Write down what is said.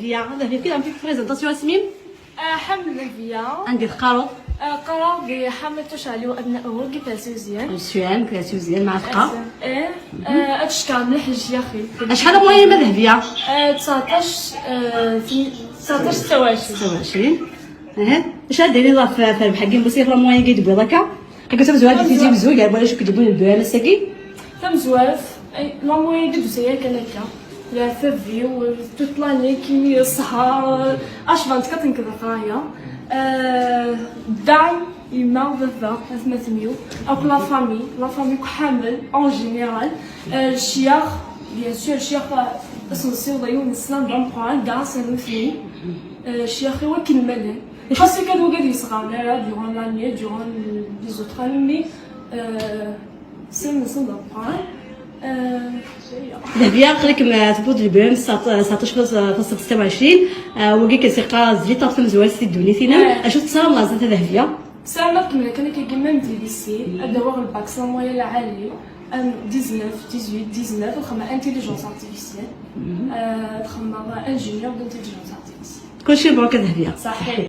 ذهبية ذهبية كده في présentation اسمين. حمل ذهبية. عندي القارو. قرا بحمل علي وابنائه كيف مزيان. مزيان كيف مزيان مع القا. ايه اتشكر مليح يا اخي. شحال moyenne ذهبية؟ 19 19 26. 26 اه اش هاد ديري في الحقين بصير la moyenne كيدبي ضكا حيت تمزوار تيجي بزوج ولا شو كيجيبون ال BEM الساكي. تمزوار la moyenne كدو سيا كان هكا لا فيو toute l'année كيمي الصحة اش 24 نكذا قرايه الدعم يما بابا ثمثميو او la famille، la famille حامل en général، الشياخ bien sûr، الشياخ اسمو ضيون السلام دون دا سنوثني الشياخ هو كلمة خاصو كانوا قاعد يصغر durant l'année، durant les autres années سن سن دون. ذهبية قالك ما تبوض ال BEM 19.26 وكي كيسيقا زليطه في مزوال سي دونيتينا اشو تصرا مازال ذهبية. سامة كما كان كيجي même دي lycée هذا هو ال bac la moyenne العالي 19 18 19 خما intelligence artificielle، خما ingénieur d'intelligence artificielle. كلشي مبروك ذهبية. صحيح.